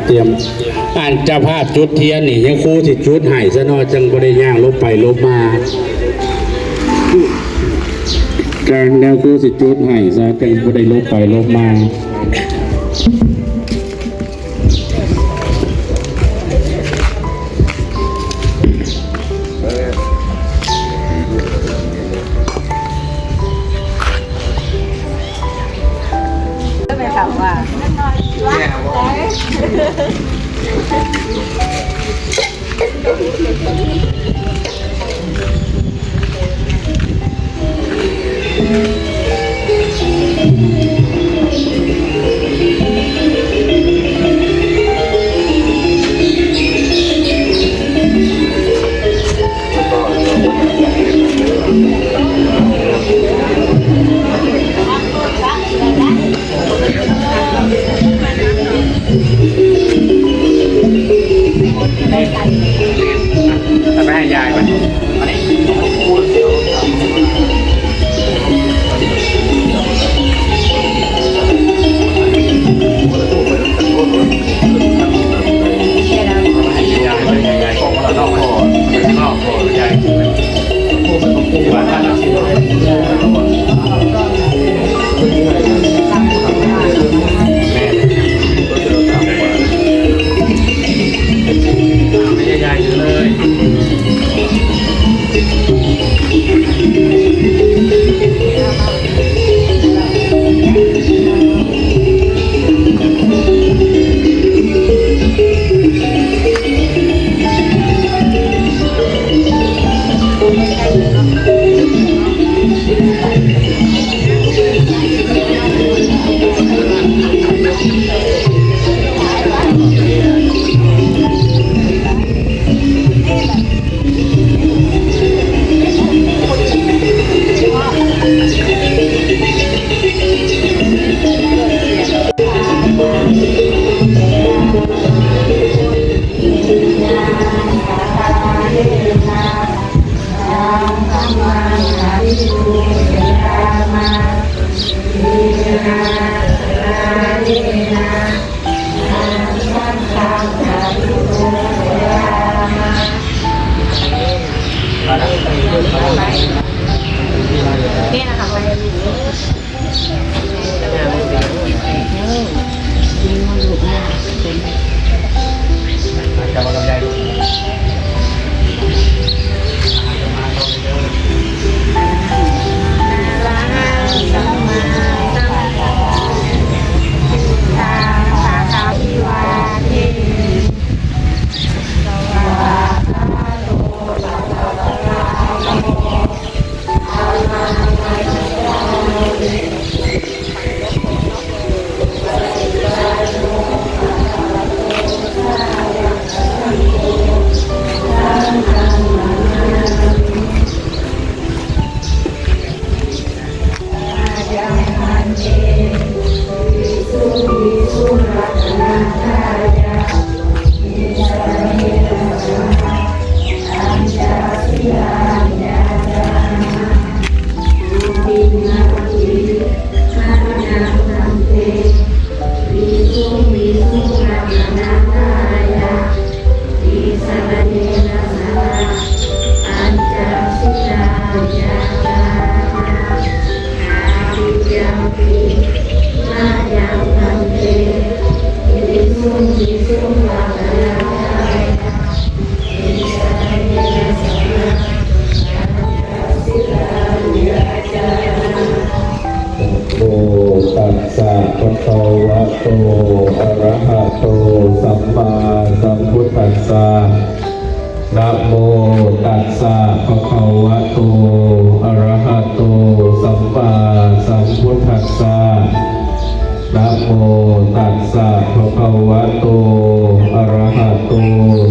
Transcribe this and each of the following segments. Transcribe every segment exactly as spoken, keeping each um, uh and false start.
เตรียม อันเจ้าภาพจุดเทียนนี่ เดี๋ยวครูสิจุดให้ซะเนาะ จั่งบ่ได้ย่างหลบไปหลบมา จั่งเดี๋ยวครูสิจุดให้ซะ จั่งบ่ได้หลบไปหลบมา ก็ไปถามว่า เอาไปให้ยายไป อันนี้ นี่นะคะ Namo tassa bhagavato arahato sammāsambuddhassa. Namo tassa bhagavato arahato sammāsambuddhassa. Namo tassa bhagavato arahato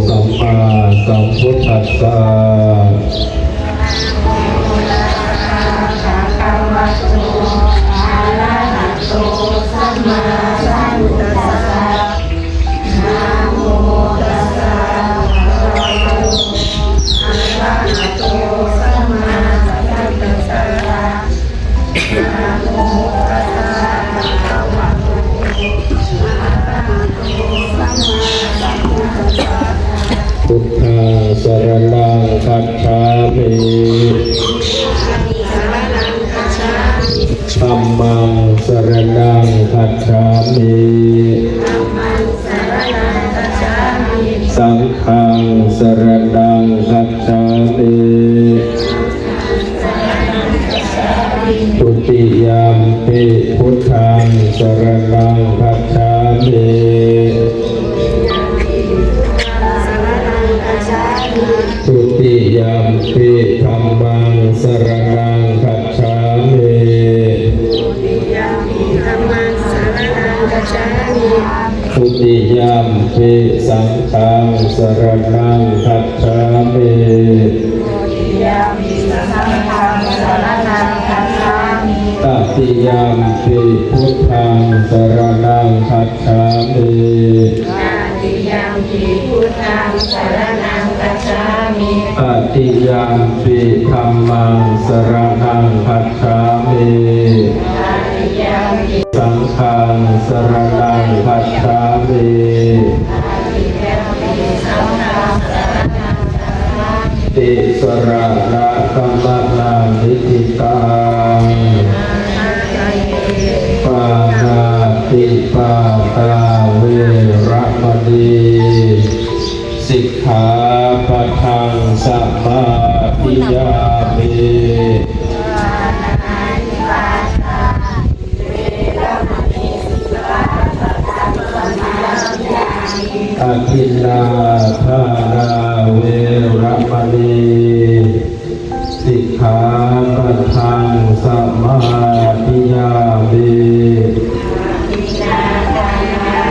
sammāsambuddhassa. saraṇaṃ gacchāmi. Dutiyampi buddhaṃ saraṇaṃ gacchāmi. Dutiyampi dhammaṃ saraṇaṃ gacchāmi. Dutiyampi saṅghaṃ saraṇaṃ gacchāmi. Tatiyampi buddhaṃ saraṇaṃ gacchāmi. Tatiyampi dhammaṃ saraṇaṃ gacchāmi. Saṅghaṃ saraṇaṃ gacchāmi. Tisaraṇagamanaṃ niṭṭhitaṃ. Pāṇātipātā veramaṇī sikkhāpadaṃ samādiyāmi. Adinnādānā veramaṇī sikkhāpadaṃ samādiyāmi. Adinnādānā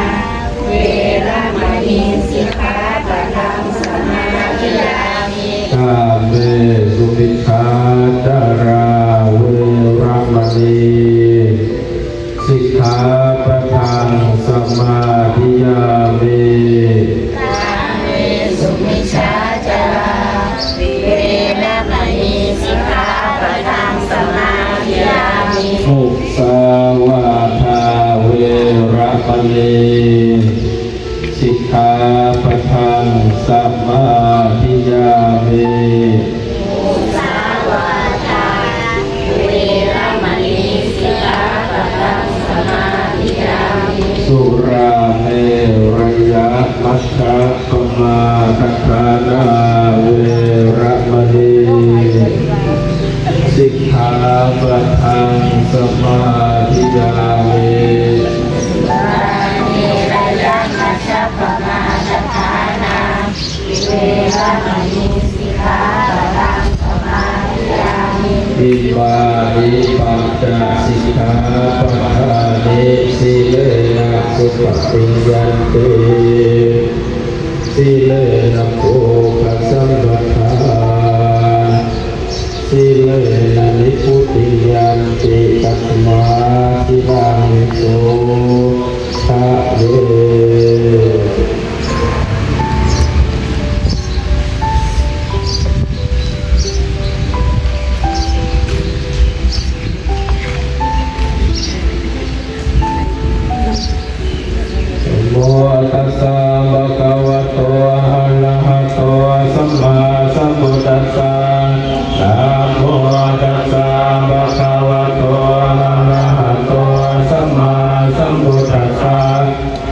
veramaṇī sikkhāpadaṃ samādiyāmi. Kāmesumicchācārā veramaṇī sikkhāpadaṃ samādiyāmi. Kāmesumicchācārā veramaṇī sikkhāpadaṃ samādiyāmi. Musāvādā veramaṇī sikkhāpadaṃ samādiyāmi. Musāvādā veramaṇī sikkhāpadaṃ samādiyāmi. Surāmerayamajjapamādaṭṭhānā veramaṇī sikkhāpadaṃ samādiyāmi. Surāmerayamajjapamādaṭṭhānā veramaṇī sikkhāpadaṃ samādiyāmi. Imāni pañca sikkhāpadāni. Sīlena sugatiṃ yanti, sīlena bhogasampadā, sīlena nibbutiṃ yanti, tasmā sīlaṃ visodhaye. Namo tassa bhagavato arahato sammāsambuddhassa. Namo tassa bhagavato arahato sammāsambuddhassa.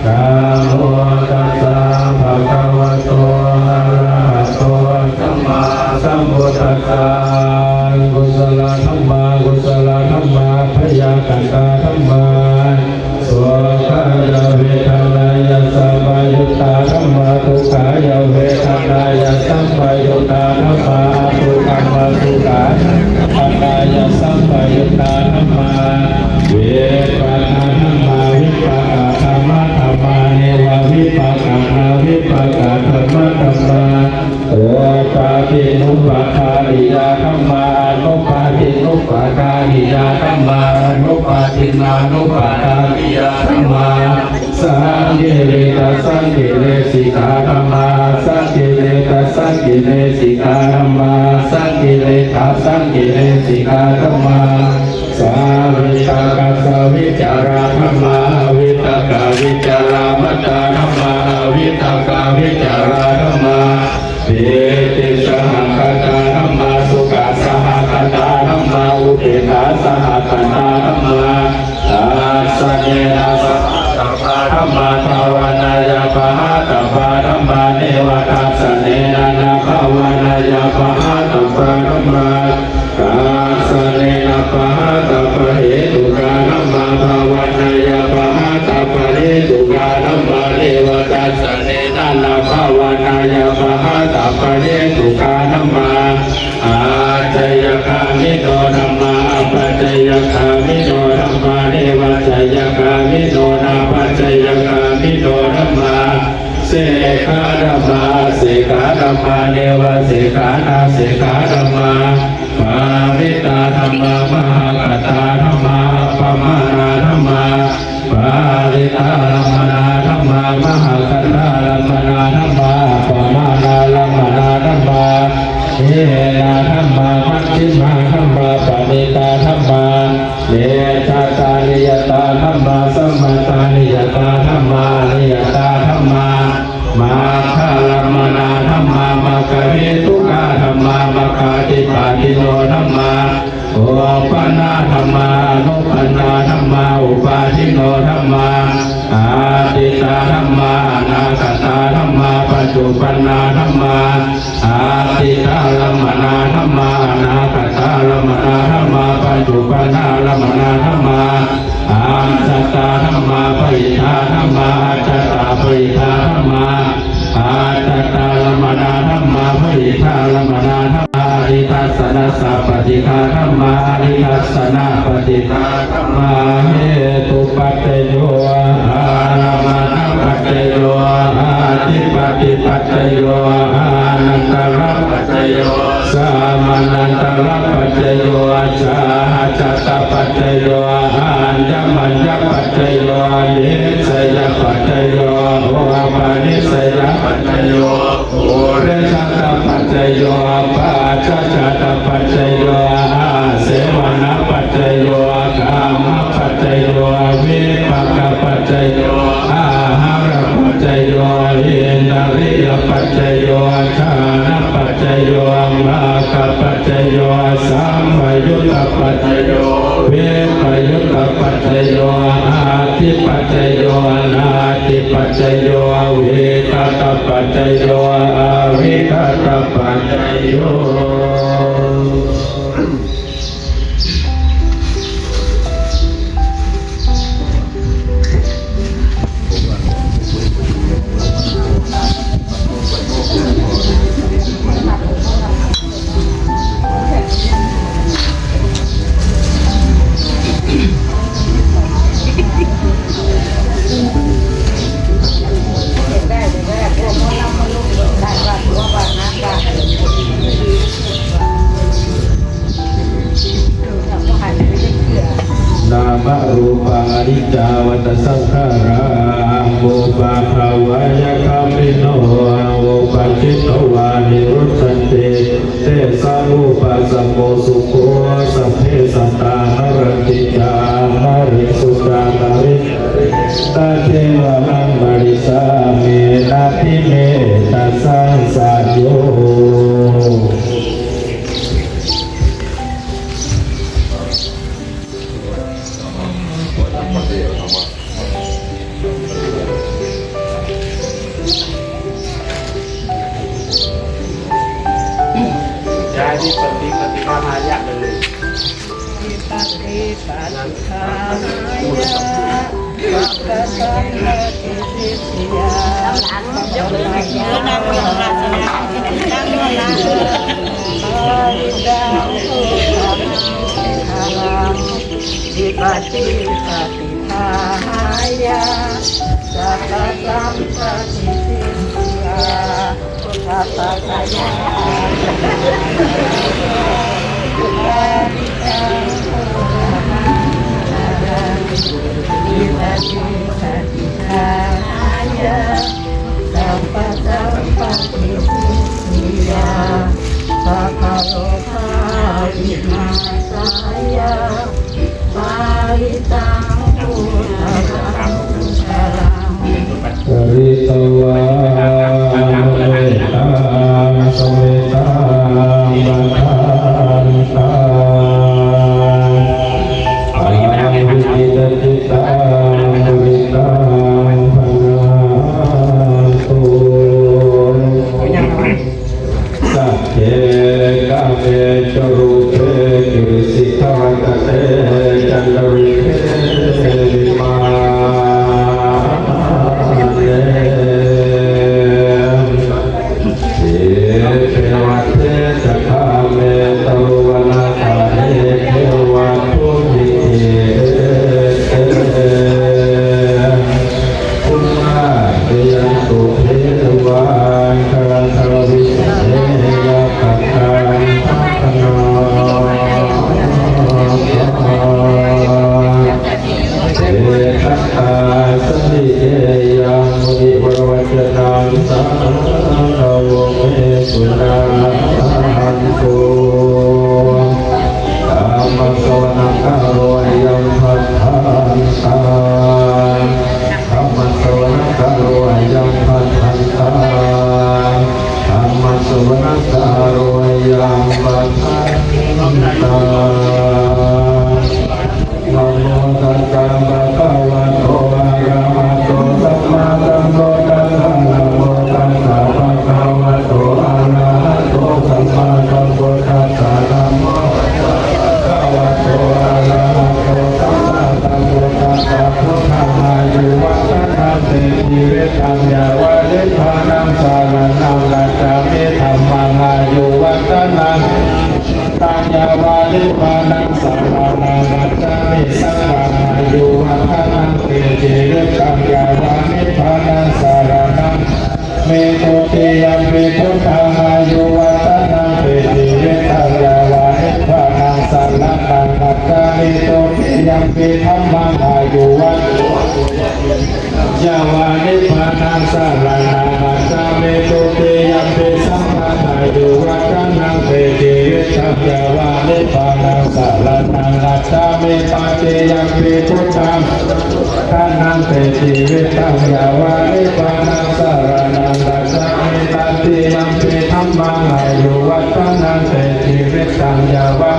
Namo tassa bhagavato arahato sammāsambuddhassa. Kusalā dhammā, kusalā dhammā, abyākatā dhammā. Sukhāya vedanāya sampayuttā dhammā, dukkhāya vedanāya sampayuttā dhammā, adukkhamasukhā vedanāya sampayuttā dhammā. Vipākā dhammā, vipākadhammadhammā, nevavipākanavipākadhammadhammā. Upādinnupādāniyā dhammā, anupādinnupādāniyā dhammā, anupādinnānupādāniyā dhammā. Saṅkiliṭṭhasaṅkilesikā dhammā, asaṅkiliṭṭhasaṅkilesikā dhammā, asaṅkiliṭṭhāsaṅkilesikā dhammā. Savitakasavicarā dhammā, avitakavicaramattā dhammā, avitakavicarā dhammā. Pītisahagatā dhammā, sukhasahagatā dhammā, upekkhāsahagatā dhammā. Dassanena pahātabbā dhammā, bhāvanāya pahātabbā dhammā, neva dassanena pahātabbā dhammā, dassanena pahātabbahetukā dhammā, bhāvanāya pahātabbahetukā dhammā, neva dassanena na bhāvanāya pahātabbahetukā dhammā, ācayagāmino dhammā, apacayagāmino dhammā, nevācayagāmino nāpacayagāmino dhammā, sekkhā dhammā, asekkhā dhammā, nevasekkhā nāsekkhā dhammā, bhāvitā dhammā, mahaggatā dhammā, appamāṇā dhammā, bhāvitārammaṇā dhammā, mahaggatārammaṇā dhammā, appamāṇārammaṇā dhammā, hīnā dhammā, majjhimā dhammā, paṇītā dhammā, micchattaniyatā dhammā, sammattaniyatā dhammā, aniyatā dhammā, maggārammaṇā dhammā, maggahetukā dhammā, maggādhipatino dhammā, uppannā dhammā, anuppannā dhammā, uppādino dhammā, atītā dhammā, anāgatā dhammā, paccuppannā dhammā, atītārammaṇā dhammā, anāgatārammaṇā dhammā, paccuppannārammaṇā dhammā, ajjhattā dhammā, bahiddhā dhammā, ajjhattabahiddhā dhammā, ajjhattārammaṇā dhammā, bahiddhārammaṇā dhammā, anidassanasappaṭighā dhammā, anidassanāppaṭighā dhammā, hetupaccayo, ārammaṇapaccayo, adhipatipaccayo, anantarapaccayo, samanantarapaccayo, sahajātapaccayo, aññamaññapaccayo, nissayapaccayo, upanissayapaccayo, purejātapaccayo, pacchājātapaccayo, āsevanapaccayo, kammapaccayo, vipākapaccayo, āhārapaccayo, indriyapaccayo, jhānapaccayo, maggapaccayo, sampayuttapaccayo, vippayuttapaccayo, atthipaccayo, natthipaccayo, vigatapaccayo, avigatapaccayo. Nāmarūpaṃ aniccā vata saṅkhārā, uppādavayadhammino, uppajjitvā nirujjhanti, tesaṃ vūpasamo sukho. Sabbe sattā maranti ca, mariṃsu ca mariṃ tadeva haṃ marissāmi, natthi me ettha saṃsayo. Jai di pati pati kamaya beli. Vipattipaṭibāhāya sabbasampattisiddhiyā. Pharitvā mettaṃ samettaṃ bhadantā, avikkhittacittā parittaṃ bhaṇantu. Sagge Nibbānaṃ saraṇaṃ gacchāmi. Saṅghaṃ āyuvaḍḍhanaṃ te jīvitaṃ yāva nibbānaṃ saraṇaṃ gacchāmi. Dutiyampi buddhaṃ āyuvaḍḍhanaṃ te jīvitaṃ yāva nibbānaṃ saraṇaṃ gacchāmi. Dutiyampi dhammaṃ āyuvaḍḍhanaṃ yāva nibbānaṃ saraṇaṃ gacchāmi. Dutiyampi saṅghaṃ āyuvaḍḍhanaṃ te jīvitaṃ yāva nibbānaṃ saraṇaṃ gacchāmi. Tatiyampi buddhaṃ āyuvaḍḍhanaṃ te jīvitaṃ yāva nibbānaṃ saraṇaṃ gacchāmi. Tatiyampi dhammaṃ āyuvaḍḍhanaṃ te jīvitaṃ yāva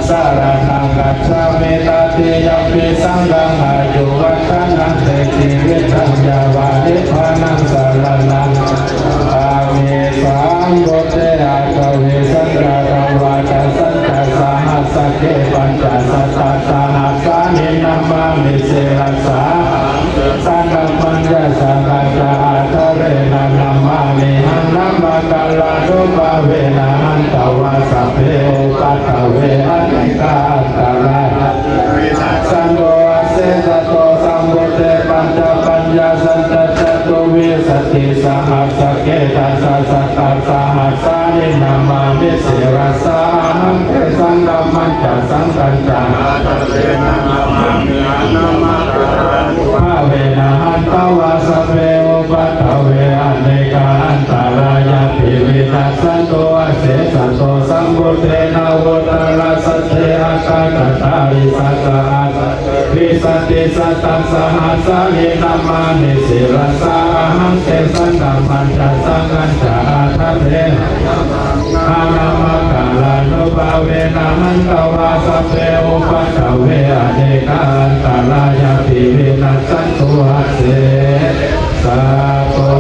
saraṇaṃ gacchāmi. Tatiyampi saṅghaṃ āyuvaḍḍhanaṃ te jīvitaṃ yāva nibbānaṃ saraṇaṃ gacchāmi. Sambuddhe aṭṭhavīsañca dvādasañca sahassake pañcasatasahassāni namāmi sirasā ahaṃ. Tesaṃ dhammañca saṅghañca ādarena namāmihaṃ. Namakārānubhāvena hantvā sabbe upaddave anekā antarāyāpi vinassantu asesato. Sambuddhe pañcapaññāsañca catuvīsatisahassake dasasatasahassāni namāmi sirasā ahaṃ. Tesaṃ dhammañca saṅghañca ādarena namāmihaṃ. Namakārānubhāvena hantvā sabbe upaddave anekā antarāyāpi vinassantu asesato. Sambuddhe navuttarasate aṭṭhacattāḷīsasahassake vīsatisatasahassāni namāmi sirasā ahaṃ. Tesaṃ dhammañca saṅghañca ādarena namāmihaṃ. Namakārānubhāvena hantvā sabbe upaddave anekā antarāyāpi vinassantu asesato.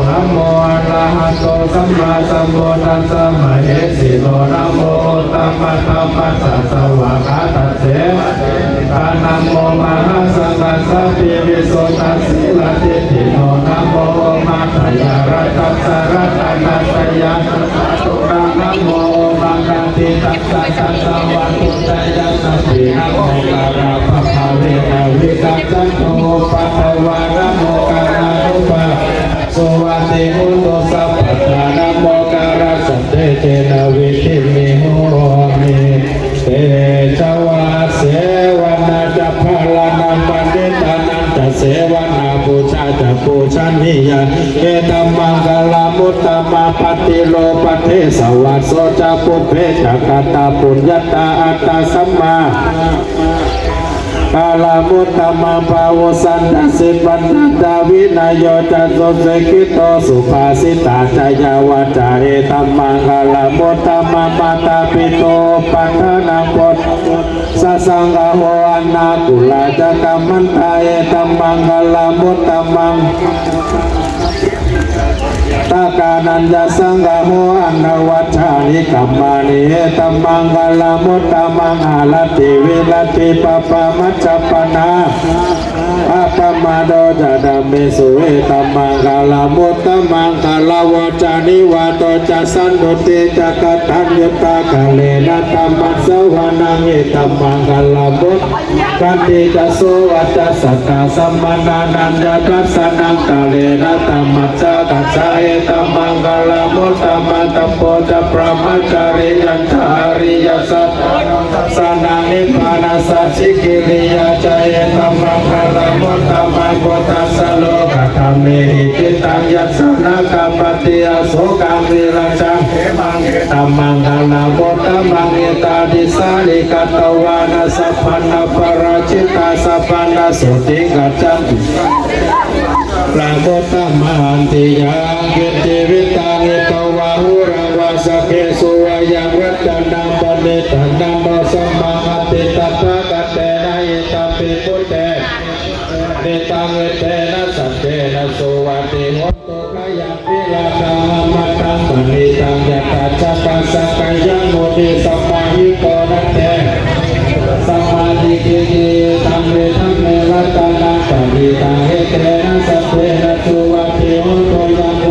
Namo arahato sammāsambuddhassa mahesino. Namo uttamadhammassa svākkhātasseva tenidha. Namo mahāsaṅghassāpi visuddhasīladiṭṭhino. Namo omātyāraddhassa ratanattayassa sādhukaṃ. Namo omakātītassa tassa vatthuttayassapi. Namokārappabhāvena vigacchantu upaddavā. Namokārānubhāvena suvatthi hotu sabbadā. Namokārassa tejena vidhimhi homi tejavā. Sevanā ca bālānaṃ paṇḍitānañca sevanā pūjā ca pūjanīyā. Etammaṅgalamuttamaṃ. Paṭirūpadesavāso ca pubbe ca katapuññatā attasammā- galamuttamaṃ. Bāhusacca sippañca ca vinayo ca susikkhito subhāsitā ca yā vācā etammaṅgalamuttamaṃ. Mātāpituupaṭṭhānaṃ puttadārassa saṅgaho anākulā ca kammantā etammaṅgalamuttamaṃ. Ñātakānañca saṅgaho anavajjāni kammāni etammaṅgalamuttamaṃ. Āratī viratī pāpā majjapānā appamādo ca dhammesu etammaṅgalamuttamaṃ. Gāravo ca nivāto ca santuṭṭhī ca kataññutā kālena dhammassavanaṃ etammaṅgalamuttamaṃ. Khantī ca sovacassatā samaṇānañca dassanaṃ kālena dhammasākacchā etammaṅgalamuttamaṃ. Tapo ca brahmacariyañca ariyasaccāna dassanaṃ nibbānasacchikiriyā ca etammaṅgalamuttamaṃ. Phuṭṭhassa lokadhammehi cittaṃ yassa na kampati asokaṃ virajaṃ khemaṃ etammaṅgalamuttamaṃ. Etādisāni katvāna sabbaṃ aparājitā sabbaṃ sotthiṃ gacchanti etammaṅgalamuttamanti. Yaṅkiñci vittaṃ idha vā huraṃ vā saggesu vā yaṃ vañcanaṃ paṇītaṃ na no samaṃ atthi tathāgatena idampi buddhe paṇītaṃ etena saccena suvatthi hotu. Khayaṃ virāgaṃ amataṃ paṇītaṃ yadajjhagā sakyamunī samāhito na tena viddhā samādiṭṭhiti. Idampi dhamme ratanaṃ paṇītaṃ etena saccena suvatthi hotu. Yaṃ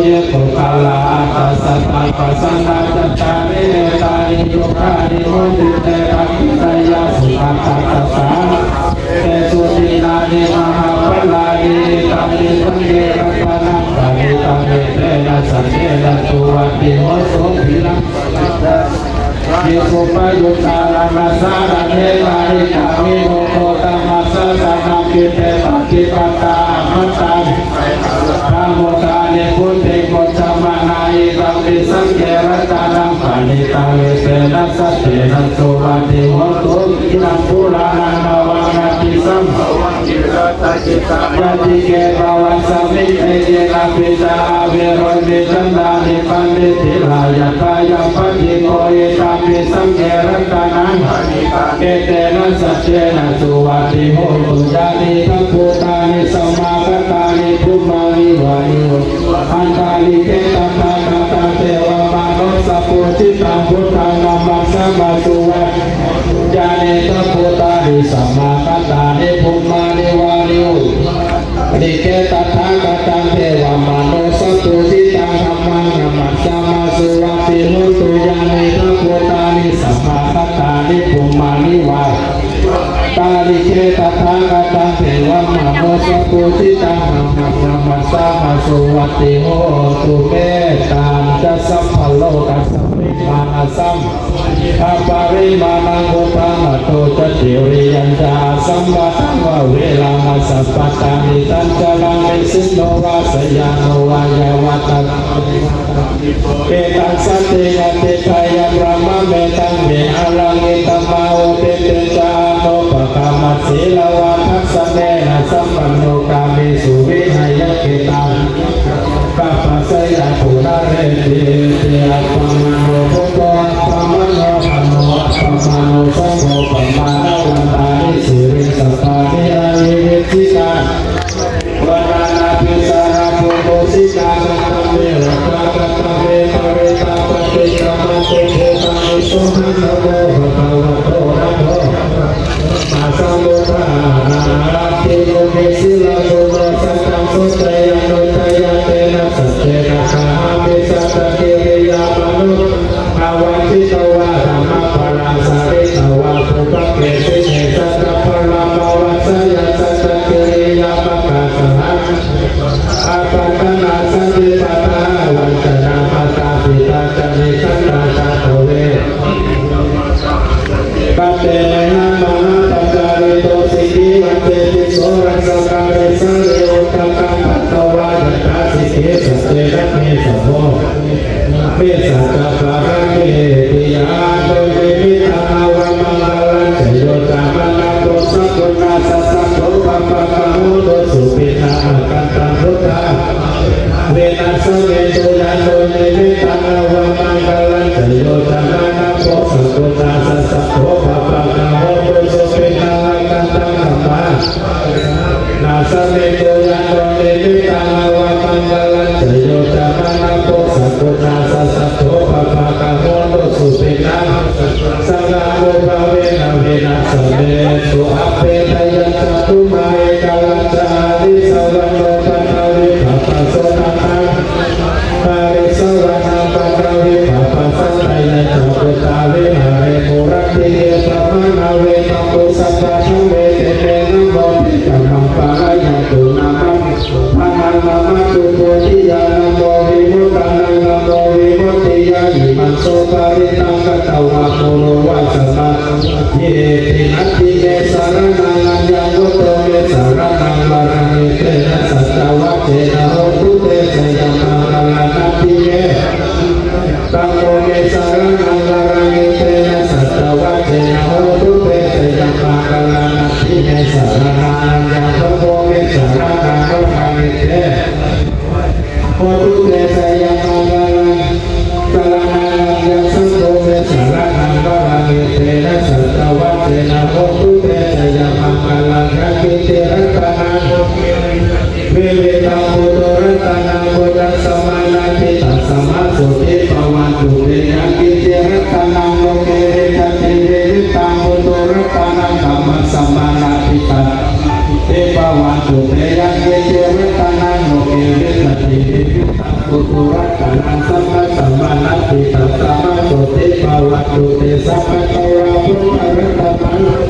Puggalā aṭṭha sataṃ pasannā cattāri etāni yugāni honti te dakkhiṇeyyā sugatassa desu dinnāni mahapphalāni idampi saṅghe ratanaṃ paṇītaṃ etena saccena suvatthi hotu. Iccupajjhāyānussāraṃ etādisāni bhikkhū dhammasāsanampi te pattipattā amataṃ dhammo dāni puññaṃ bhujamānā idampi saṅghe ratanaṃ paṇītaṃ etena saccena suvatthi hotu. Idaṃ purāṇaṃ navaṃ natthi sambhavaṃ yatike bhavasmiṃ te yena pītā averā vijjānāni paṇḍitilā yathāyaṃ patthito idampi saṅghe ratanaṃ etena saccena suvatthi hotu. Yānīdha bhūtāni samāgatāni bhummāni vā antalikkhe tathāgataṃ devamanussapūjitaṃ buddhaṃ namassāma suvatthi. Yānīdha bhūtāni samāgatāni bhummāni vā antalikkhe tathāgataṃ devamanussapūjitaṃ dhammaṃ namassāma suvatthi hotu. Yānīdha bhūtāni samāgatāni bhummāni vā antalikkhe tathāgataṃ devamanussapūjitaṃ dhammaṃ namassāma suvatthi hotu. Mettañca sabbalokasmiṃ mānasam aparimāṇaṃ uddhaṃ adho ca tiriyañca asambādhaṃ averaṃ asapattaṃ. Tiṭṭhañcaraṃ nisinno vā sayāno vā yāvatassa vigatamiddho etaṃ satiṃ adhiṭṭheyya brahmametaṃ vihāraṃ idhamāhu. Diṭṭhiñca anupagamma sīlavā dassanena sampanno kāmesu vineyya gedhaṃ gabbhaseyyaṃ punaretīti. Appamāṇo buddho appamāṇo dhammo appamāṇo saṅgho pamāṇavantāni sirīsapāni ahi vicchikā vandanapi saha bhūbhūsikā. Katame rakkhā katame parittā paṭikkamantu bhūtāni sohaṃ namo bhagavato namo sambuddhānaṃ. Āti loke sīlaguṇo saccaṃ soceyyanuddayā tena saccena kāhāmi saccakiriyamanuddhaṃ. Avaññatvā dhammappāṇaṃ saritvā pubbake jine sattappāṇabhāvaseyyaṃ saccakiriyamakāsahaṃ. Ābhaddhanā santi paṭhaviñca nāma mātā pitā ca nikkhantā jātaveda Katena mahāpajjalito sikhī vajjesi soḷasa kāre sārīputtam patvā yathā sikhī saccena me samo me saccakaraṃ iti. Yāto nimittaṃ avamaṅgalañca yo cāmanāpo sakuṇassa saddo pāpaggaho dussupinaṃ akantaṃ buddha vinassantu. Yāto nimittaṃ avamaṅgalañca yo cāmanāpo sakuṇassa saddo pāpaggaho dussupinaṃ akantaṃ dhamma vinassantu. Yāto nimittaṃ avamaṅgalañca yo cāmanāpo sakuṇassa saddo pāpaggaho dussupinaṃ saṅghānubhāvena vinassantu. Apetayañcātumā ekā rājā ārissavaṇṇo paṭhavippabhāso tathā ārissavaṇṇaṃ paṭhavippabhāsaṃ tayajja puttā viharemu rattiṃ. Ye brāhmaṇā vedaṃ guṃ sabbaṃ dhammehi te me namo diṭṭhaṃ paṇayantu. Namo brāhmaṇā namo bodhiyā namo vimuttānaṃ namo vimuttiyā. Imaṃ so parittaṃ katvā moro vāsamā iti. Natthi me saraṇaṃ aññaṃ buddho me saraṇaṃ varaṃ etena saccavajjena hotu te jayamaṅgalaṃ. Natthi me dhammo me saraṇaṃ varaṃ etena saccavajjena hotu te jayamaṅgalaṃ. Natthi me saraṇaṃ aññaṃ dhammo me saraṇaṃ varaṃ etena hotu te jayamaṅgalaṃ. Saraṇaṃ aññaṃ saṅgho me saraṇaṃ varaṃ etena saccavajjena hotu te jayamaṅgalaṃ. Yaṅkiñci ratanaṃ vivittaṃ puthu ratanaṃ buddhaṃ samaṇā ca tasmā sotthī bhavantu te. Yaṅkiñci ratanaṃ loke vijjati vivittaṃ puthu ratanaṃ dhammaṃ samaṇā ca tasmā sotthī bhavantu te. Yaṅkiñci ratanaṃ loke vijjati vivittaṃ puthu Ratanaṃ sabbasmānāti, tasmā sotthī bhavantu te. Sakkatvā buddharatanaṃ,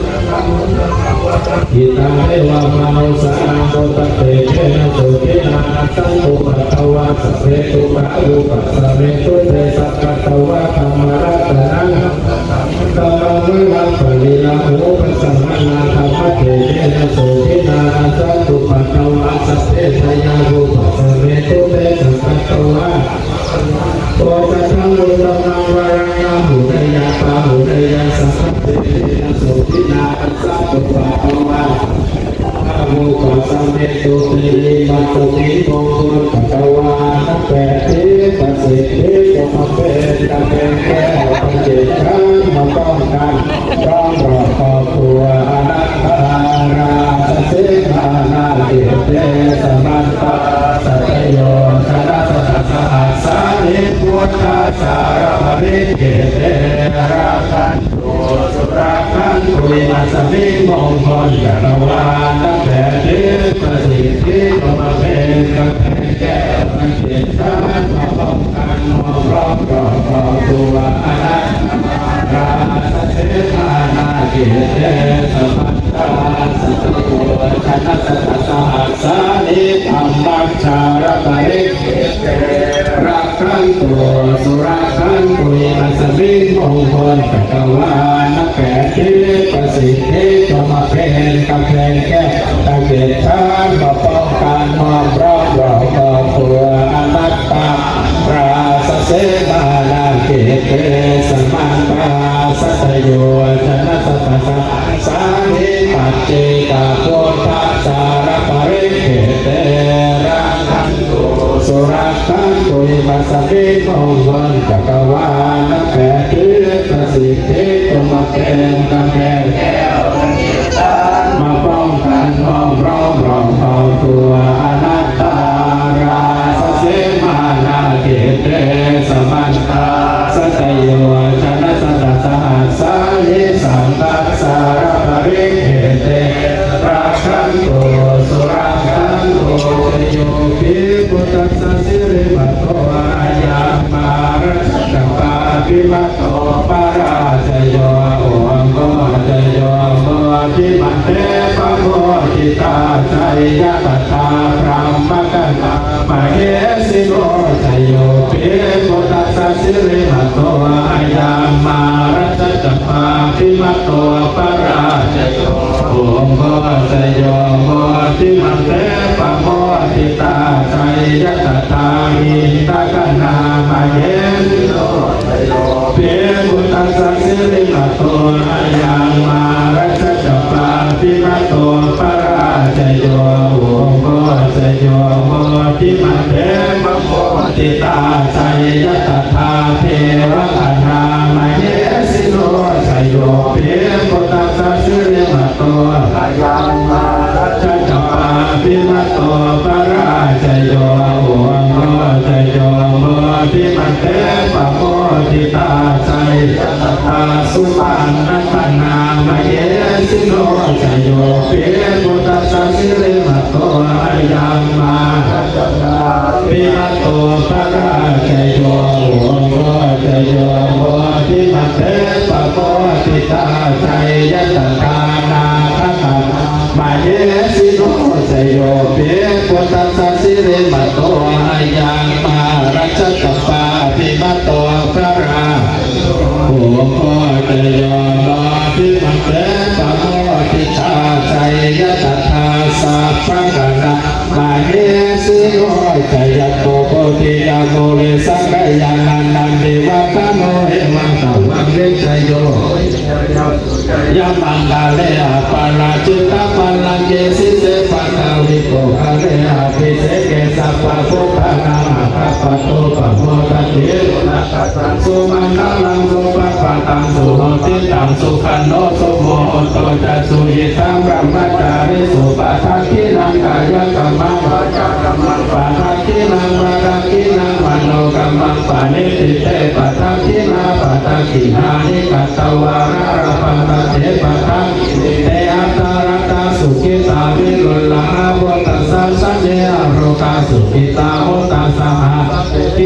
hitaṃ devamanussānaṃ, buddhatejena sotthinā, nassantupaddavā sabbe, dukkhā vūpasamentu te. Sakkatvā dhammaratanaṃ, dhammaṃ varaṃ pariḷāhūpasamanaṃ, dhammatejena sotthinā, nassantupaddavā sabbe, bhayā vūpasamentu te. Sakkatvā osathaṃ uttamaṃ varaṃ, āhuneyyaṃ pāhuneyyaṃ, saṅghatejena sotthinā, nassantupaddavā vūpasamentu te. Imasmiṃ bhavantu bhagavā, anappeṭṭhipasiddhi, tumhaṃ peṭṭhābhekkhe, tañcikkhāma ป้องกัน พร้อมรอบครอบครัว Anattā rājasīmā nāgete, samantā satayojanasatasahassāni, buddhajālaparikkhite, rakkhantu surakkhantu. Imasmiṃ bhavantu bhagavā, anappeṭṭhipasiddhi, tumhaṃ peṭṭhābhekkhe, tañcikkhāma ป้องกัน พร้อมรอบครอบครัว Anattā rājasīmā nāgete, samantā satayojanasatasahassāni, dhammajālaparikkhite, rakkhantu surakkhantu. Imasmiṃ bhavantu bhagavā, anappeṭṭhipasiddhi, tumhaṃ peṭṭhābhekkhe, tañcikkhāma ป้องกัน พร้อมรอบครอบครัว Anattā rājasīmā nāgete, samantā satayojanasatasahassāni, paccekabuddhajālaparikkhite, rakkhantu surakkhantu. Imasmiṃ bhavantu bhagavā, anappeṭṭhipasiddhi, tumhaṃ peṭṭhābhekkhe, มา ป้องกัน พร้อมรอบครอบครัว Anattā rājasīmā nāgete, samantā satayojanasatasahassāni, saṅghajālaparikkhite, rakkhantu surakkhantu. Jayo pi buddhassa sirīmato ayaṃ, mārassa ca pāpimato parājayo, ugghosayuṃ bodhimaṇḍe pamoditā, jaya tadā brahmagaṇā mahesino. Jayo pi buddhassa sirīmato ayaṃ, mārassa ca pāpimato parājayo, ugghosayuṃ bodhimaṇḍe pamoditā, jaya tadā indagaṇā mahesino. Jayo pi buddhassa sirīmato ayaṃ, mārassa ca pāpimato parājayo, ugghosayuṃ bodhimaṇḍe pamoditā, jaya tadā devagaṇā mahesino. Jayo pi buddhassa sirīmato ayaṃ, mārassa ca pāpimato parājayo, ugghosayuṃ bodhimaṇḍe pamoditā, jaya tadā supaṇṇagaṇā mahesino. Jayo pi buddhassa sirīmato ayaṃ, mārassa ca pāpimato parājayo, ugghosayuṃ bodhimaṇḍe pamoditā, jaya tadā nāgagaṇā mahesino. Jayo pi buddhassa sirīmato ayaṃ, mārassa ca pāpimato parā, ugghosayuṃ bodhimaṇḍe pamoditā, jaya tadā sabbagaṇā mahesino. Jayanto bodhiyā mūle, sakyānaṃ nandivaḍḍhano, evaṃ tvaṃ vijayo hohi jayassu jayamaṅgale, aparājitapallaṅke sīse paṭhavipokkhare, abhiseke sabbabuddhānaṃ aggappatto pamodati. Sunakkhattaṃ sumaṅgalaṃ supabhātaṃ suhuṭṭhitaṃ, sukhaṇo sumuhutto ca suyiṭṭhaṃ brahmacārisu, padakkhiṇaṃ kāyakammaṃ vācākammaṃ padakkhiṇaṃ, padakkhiṇaṃ manokammaṃ paṇidhī te padakkhiṇā, padakkhiṇāni katvāna labhantatthe padakkhiṇe. Te atthaladdhā sukhitā viruḷhā buddhasāsane, arogā sukhitā hotha saha sabbehi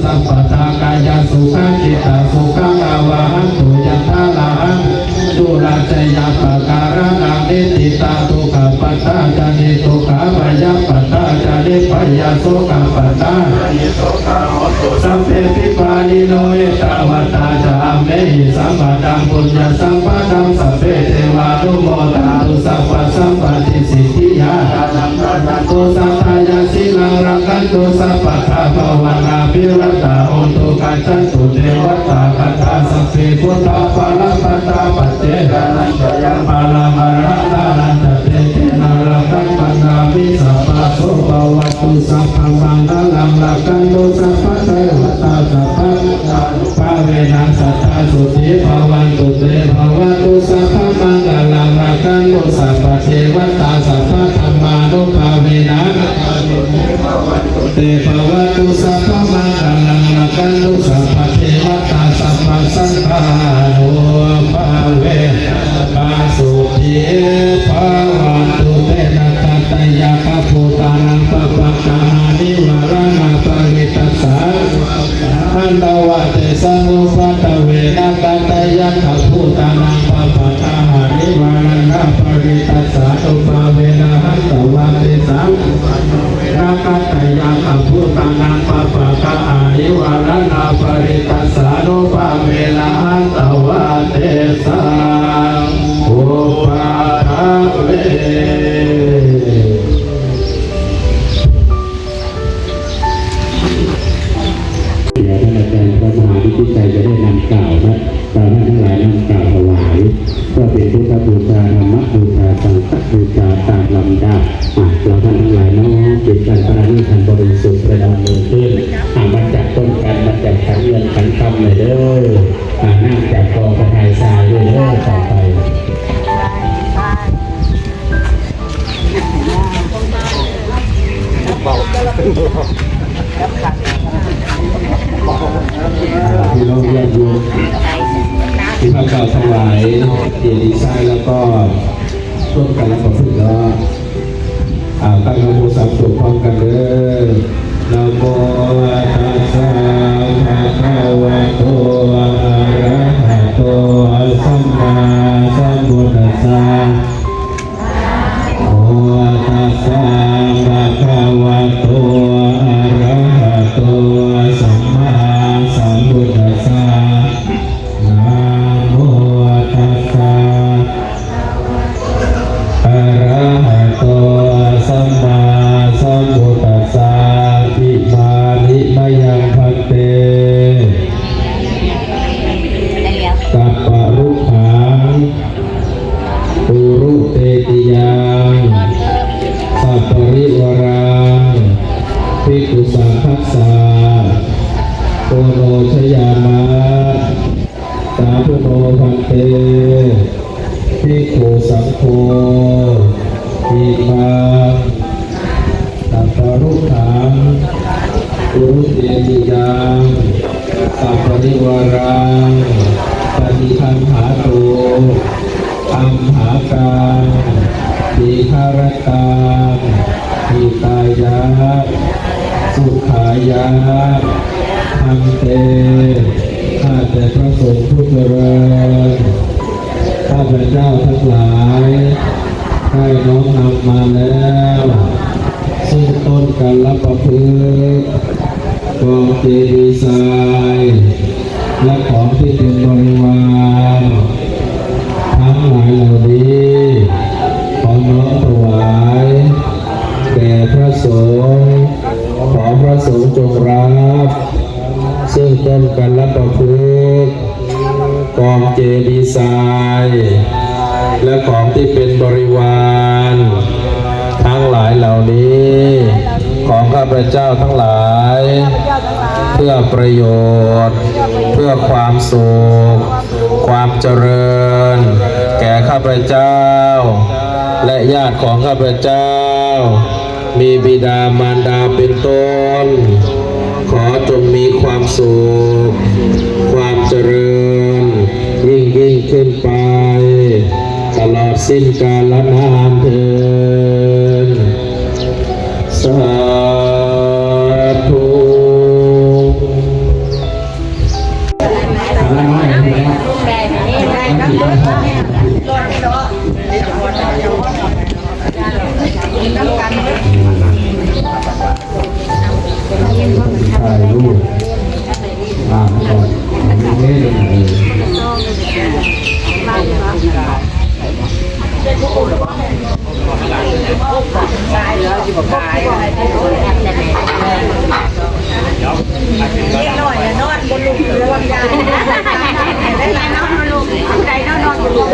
sabbadā. Kāyasukhaṃ cittasukhaṃ āvahantu yathārahaṃ. Dūrā ca yaṃ pākāraṇaṃ niṭṭhitaṃ, dukkhappattā ca niddukkhā, bhayappattā ca nibbhayā, sokappattā ca nissokā hontu sabbepi pāṇino. Ettāvatā ca amhehi sambhataṃ puññasampadaṃ sabbe devānumodantu sabbasampattisiddhiyā. Dānaṃ dadantu saddhāya sīlaṃ rakkhantu sabbadā, bhāvanābhiratā hontu gacchantu devatāgatā. Sabbe buddhā balappattā paccekānañca yaṃ balaṃ arahantānañca tejena rakkhaṃ bandhāmi sabbaso. Bhavatu sabbamaṅgalaṃ rakkhantu sabbadevatā sabba bhāvena sadā sotthī bhavantu te. Bhavatu sabbamaṅgalaṃ rakkhantu sabbadevatā sabbadhammānubhāvena te. Bhavatu sabbamaṅgalaṃ rakkhantu sabbadevatā sabbasaṅghānubhāvena sadā sotthī bhavantu te. Nakkhattayakkhabhūtānaṃ pāpaggahanivāraṇā parittassānu hantava tesaṃ upaddave. Nakkhattayakkhabhūtānaṃ pāpaggahanivāraṇā parittassānubhāvena hantava tesaṃ upaddave. Nakkhattayakkhabhūtānaṃ pāpaggahanivāraṇā parittassānubhāvena hantava tesaṃ upaddave. เดี๋ยวท่านอาจารย์พระมหาวุฒิชัยจะได้นำกล่าวนะ เราท่านทั้งหลายนำกล่าวถวาย เพื่อเป็นพุทธบูชา ธรรมบูชา สังฆบูชาตามลำดับ อ่ะ เราท่านทั้งหลายน้อมจิตกัน พระนิพพานบริสุทธิ์ประนมมือขึ้น อ่ะ มาจับต้นกัน มาจับขันเงินขันคำเลยเด้อ อ่ะ นั่งจับกองพระทายทรายด้วยเด้อ ต่อไป พี่น้องญาติโยมที่มากราบถวายเจดีย์ทรายแล้วก็ต้นกาลประพฤกษ์เนาะ อ่า ตั้งนะโมสามจบพร้อมกันเด้อ Namo tassa bhagavato arahato sammāsambuddhassa. Namo tassa bhagavato arahato sammāsambuddhassa. Namo tassa arahato sammāsambuddhassa. Imāni mayaṃ bhante kapparukkhaṃ uru tetiyaṃ saparivāraṃ bhikkhusaṅghassa oṇojayāma. Sādhu no bhante bhikkhusaṅgho imaṃ kapparukkhaṃ uru tetiyaṃ saparivāraṃ paṭiggaṇhātu amhākaṃ dīgharattaṃ hitāya sukhāya bhante. ข้าแต่พระสงฆ์ผู้เจริญ ข้าพเจ้าทั้งหลายได้น้อมนำมาแล้ว ซึ่งต้นกาลประพฤกษ์ กองเจดีย์ทราย และของที่เป็นบริวารทั้งหลายเหล่านี้ ขอน้อมถวายแด่พระสงฆ์ ขอพระสงฆ์จงรับ ซึ่งต้นกาลประพฤกษ์ กองเจดีย์ทราย และของที่เป็นบริวารทั้งหลายเหล่านี้ ของข้าพเจ้าทั้งหลาย เพื่อประโยชน์ เพื่อความสุข ความเจริญ แก่ข้าพเจ้า และญาติของข้าพเจ้า มีบิดามารดาเป็นต้น ขอจงมีความสุข ความเจริญ ยิ่งยิ่งขึ้นไป ตลอดสิ้นกาลนานเทอญ สาธุ ถ่ายรูป อ่า ก่อน เอ๊ะ เดี๋ยวนะ เออ เด็กน้อยน่ะนอนบ่ลุกเลย นอนบ่ลุก ผู้ใดนอนนอนบ่ลุก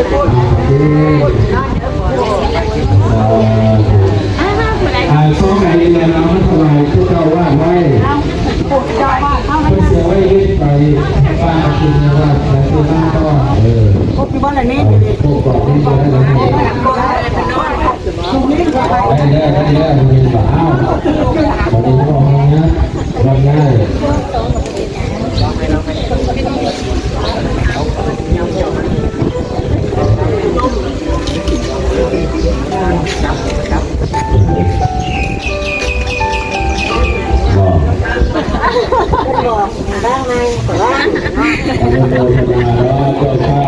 อ่า ซองอันนี้นะ เอามาถวายพระเจ้าอาวาสไว้ เจ้าอาวาสเข้ามา เพื่อเสียไว้เล่นไป ป้ากินในวัด แล้วที่บ้านก็ เออ พวกที่บ้านอันนี้ พวกกรอบนี่ก็ได้นะ ได้แล้ว ได้แล้ว มันเป็นแบบ อ้าว วันนี้ก็เอาเนี้ย รับได้ อนุโมทนาเนาะ เจ้าภาพ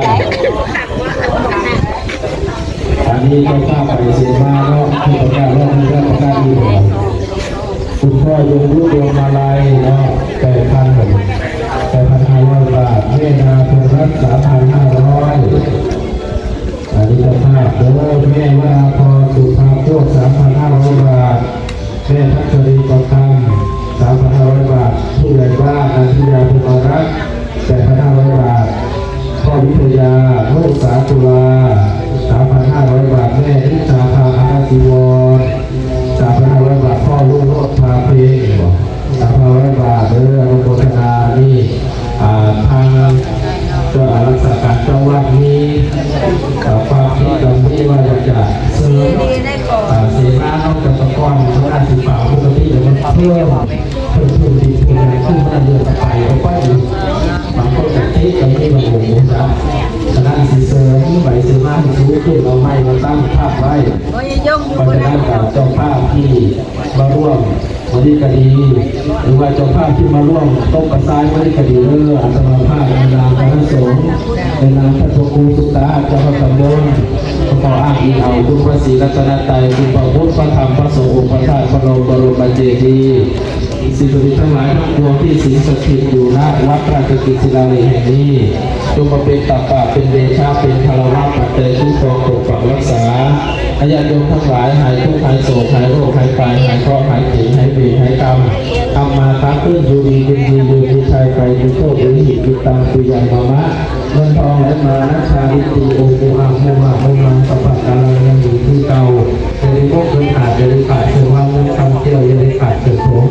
อันนี้เจ้าภาพไปเสียมาเนาะ ที่ประกาศรอบนี้ก็ประกาศอีกแล้ว คุณพ่อยงยุทธ ดวงมาลัยเนาะ แปดพัน แปดพันห้าร้อยบาท แม่ดาพงษ์รัตน์ สามพันห้าร้อย อันนี้เจ้าภาพเด้อ แม่วราพร สุภาโชติ สามพันห้าร้อยบาท แม่ทัศนีประคำ สามพันห้าร้อยบาท ผู้ใหญ่บ้านนันทิยา พรหมรัตน์ แปดพันห้าร้อยบาท พ่อวิทยา โนสาตุลา สามพันห้าร้อยบาท แม่นิชาภา อาณาสิวร สามพันห้าร้อยบาท พ่อรุ่งโรจน์ พาเพลง สามพันห้าร้อยบาท เด้อ อนุโมทนา นี่ อ่า ทางเจ้ารักษาการเจ้าวัดมี อ่า ความคิดดำริว่าอยากจะเสริม อ่า เสนาเนาะ กับตะกอน มันอาจสิฝ่าปกติ แล้วมันเพิ่ม เพิ่ม เพิ่มดิน เพิ่มอะไรขึ้นมาเรื่อยๆ ไป เอาไป บางคนก็ติด บางทีมันโอ้โหนะ ฉะนั้นสิเสริมใบเสนาให้สูงขึ้น เอาไม้มาตั้งทับไว้ เพราะฉะนั้นก็เจ้าภาพที่มาร่วม วันนี้ก็ดี หรือว่าเจ้าภาพที่มาร่วมตกกระซ้ายวันนี้ก็ดี เด้อ อาตมาภาพในนามคณะสงฆ์ ในนามพระครูสุตตะ เจ้าคณะตำบล ขออ้างอิงเอาคุณพระศรีรัตนตรัย คุณพระพุทธ พระธรรม พระสงฆ์ องค์พระธาตุพนม บรมเจดีย์ สิ่งศักดิ์สิทธิ์ทั้งหลายทั้งปวงที่สิงสถิตอยู่ณวัดราชกิจศิลาลีแห่งนี้ จงมาเป็นตัปปะ เป็นเดชะ เป็นคารวะปัจจัยคุ้มครองปกปักรักษา ให้ญาติโยมทั้งหลายหายทุกข์หายโศกหายโรคหายภัยหายเคราะห์หายเข็ญหายเวรหายกรรม ทำมาค้าขึ้นอยู่ดีกินดีอยู่มีชัยไป มีโชคมีลาภ อิทัง ปุญญัง มะมะ เงินทองไหลมา นักชาลิติ โอโมอาโมหะ โมมัง สัพพะกาลัง ยังอยู่ที่เก่า อย่าได้พกเงินขาด อย่าได้ขาดเงินวาง เงินคำเกี่ยว อย่าได้ขาดเกิดผล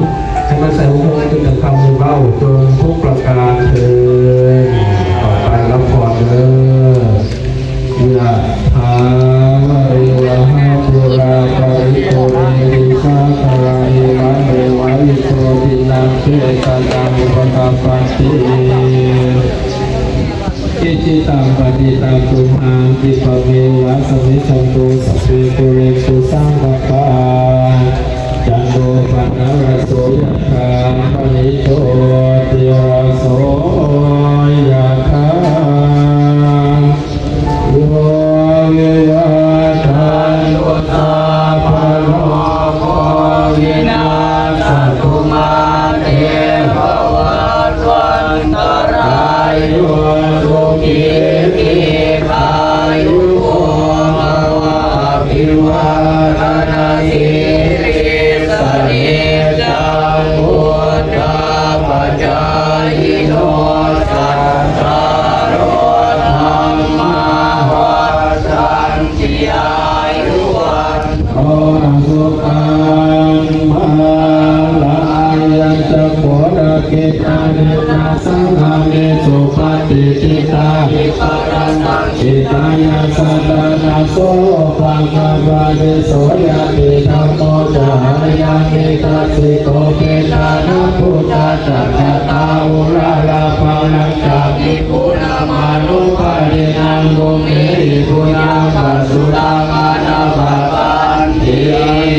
ให้มาใส่หัวใจเป็นคำมือเบ้า จงทุกประการเทอญ ต่อไปรับพรเด้อ Yathā vārivahā pūrā paripūrenti sāgaraṃ, evameva ito dinnaṃ petānaṃ upakappati. Icchitaṃ patthitaṃ tumhaṃ khippameva samijjhatu, sabbe pūrentu saṅkappā, cando paṇṇaraso yathā, maṇi jotiraso yathā. Yo vivajjantu sabbarogo vinassatu, mā te bhavatvantarāyo, sukhī dīghāyuko bhava. Abhivādanasīlissa niccaṃ vuḍḍhāpacāyino, cattāro dhammā vaḍḍhanti: āyu vaṇṇo sukhaṃ balaṃ. Ayañca kho dakkhiṇā dinnā saṅghamhi supatiṭṭhitā, dīparattam Hitāya saddanaso bhagavāti so ñātidhammo ca ayaṃ nidassito petāna pūjāya katā uḷārā balañca bhikkhūnamanuppadinnaṃ tumhehi puññaṃ pasutaṃ anappakanti.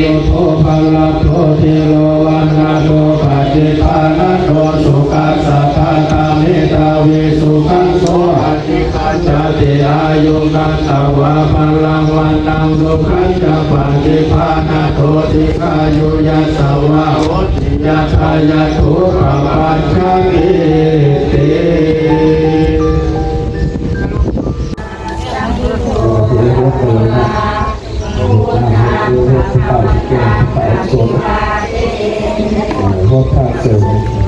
Āyudo balado dhīro vaṇṇado paṭibhāṇado sukhassa dātā medhāvī sukhasso adhigacchati. Āyuṃ datvā balaṃ vaṇṇaṃ sukhañca paṭibhāṇado dīghāyu yasavā hoti yattha yatthūpapajjatīti. พระสงฆ์